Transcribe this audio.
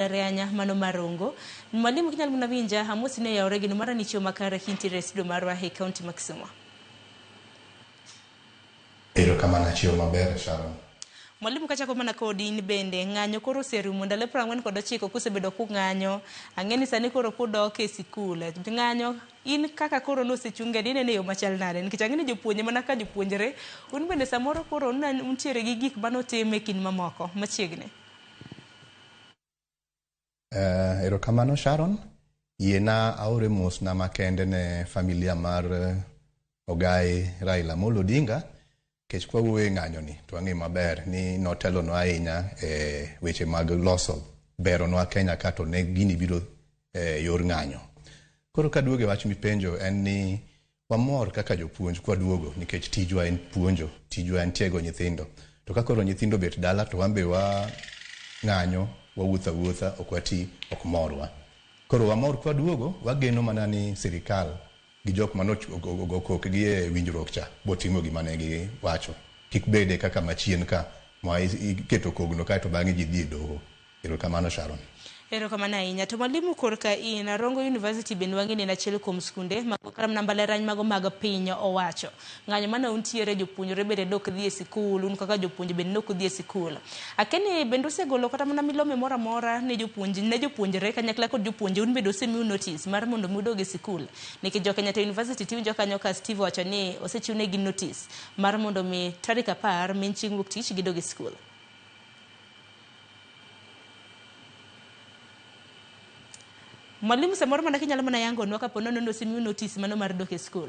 Rianya mano marongo. Mwalimu kinyal mana winja, amosi ne yawre gino mara ni chiwo makare kintiere e studio marwa e kaunti ma Kisumu. Erokamano achiewo maber Sharon. Mwalimu kachako mana kodi in bende, ng'anyo koro oserumo ndalo 49 kusebedo kung'anyo. Ang'e ni sani koro kudok e sikul. Ng'anyo in kaka koro nosechunge ni inene e yo machal nade? Nikech ang'e ni jopuonje mana ka jopuonjre, un bende samoro koro untiere gi gik manotim e kind mamoko machiegni. Erokamano Sharon. Yiena aore mosna makende ne familia mar Ogai Raila Amolo Odinga nikech kwa wuoyo e ng'anyo ni to wang'eyo maber ni notelonwa ahinya e weche mag loso beronwa Kenya ka to ne gini biro e yor ng'anyo. Koro kaduogo e wach mipenjo en ni wamor kaka jopuonj kwaduogo nikech tijwa en puonjo, tijwa en tiego nyithindo. To ka koro nyithindo obet dala to wan be wa ng'anyo, wawuotho awuotha, ok wati, ok morwa. Koro wamor kwaduogo, wageno mana ni sirikal gi jok mane ogo kokgi e winjruok cha botimo gima ne giwacho. Kik bede kaka machien ka ma iketo kogno kaeto bang'e ji dhi e doho. Erokamano Sharon. Erokamano ahinya. To mwalimu korka in, Rongo University bende wang'e ni en achiel kuom skunde mag kata mana mbalariany mago mag piny owacho. Ng'anyo mane untiere jopuonjre bende dok dhi e sikul, un kaka jopuonje bende nok udhi e sikul. Akia ni bende usegolo kata mana milome moro amora ne jopuonj ne jopuonjre kanyakla kod jopuonje un bende osemiu notice mar mondo mi udog e sikul. Nikech jo Kenyatta University tiwinjo kanyo ka Steve owacho ni osechiwnegi notice mar mondo mi tarik 10 min chieng' wuok tich gidog e sikul. Mwalimu samoro mana kinyalo mana yangonwa kapo nono ni osemiu notice mano mar dok e skul.